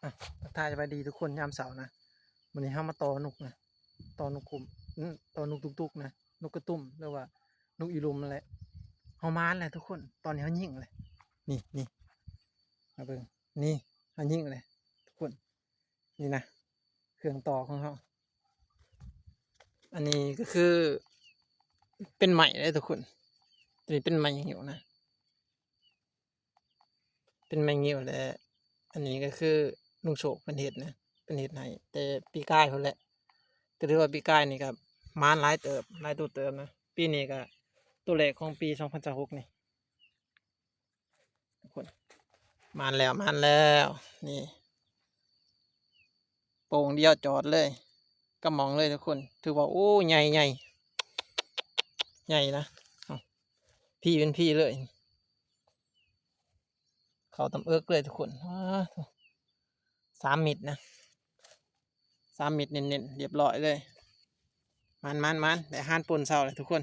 ອ່ະ ທັກທາຍສະບາຍດີທຸກຄົນຍາມເຊົ້ານະ. ມື້ນີ້ເຮົາມາຕໍ່ນົກນະ ຕໍ່ນົກກຸ້ມ ອື ຕໍ່ນົກຕຸກໆນະ ນົກກະຕຸ້ມ ຫຼືວ່ານົກອີລຸມນັ້ນແຫຼະ. ເຮົາມານແລ້ວທຸກຄົນ ຕອນນີ້ເຮົາຍິງແລ້ວ. ນີ້ ນີ້ ມາເບິ່ງ ນີ້ ເຮົາຍິງແລ້ວທຸກຄົນ. ນີ້ນະ ເຄື່ອງຕໍ່ຂອງເຮົາ. ອັນນີ້ກໍຄືເປັນໄມ້ເດ້ທຸກຄົນ ຕົວນີ້ເປັນໄມ້ງິ້ວນະ ເປັນໄມ້ງິ້ວ ແລະ ອັນນີ້ກໍຄືລຸງໂຊກເພິ່ນເຮັດນະ ເພິ່ນເຮັດໃຫ້ແຕ່ປີກາຍພຸ້ນແຫຼະ. ກໍຖືວ່າປີກາຍນີ້ກໍມານຫຼາຍເຕີບ ຫຼາຍໂຕເຕີບນະ. ປີນີ້ກໍໂຕແລກຂອງປີສອງພັນຊາວຫົກນີ້ ທຸກຄົນ ມານແລ້ວ ມານແລ້ວ. ນີ້ ໂປ່ງດຽວຈອດເລີຍ ກະໝ່ອງເລີຍທຸກຄົນ. ຖືວ່າ ໂອ້ ໃຫຍ່ ໃຫຍ່ ໃຫຍ່ນະ ເອົາ ພີເປັນພີເລີຍ ເຂົ້າຕຳເອິກເລີຍທຸກຄົນ. ອ້າ ສາມມິດນະ ສາມມິດເນັ້ນໆ ລຽບຮ້ອຍເລີຍ. ມານໆໆ ໄດ້ອາຫານປົນເຊົ້າແລ້ວທຸກຄົນ.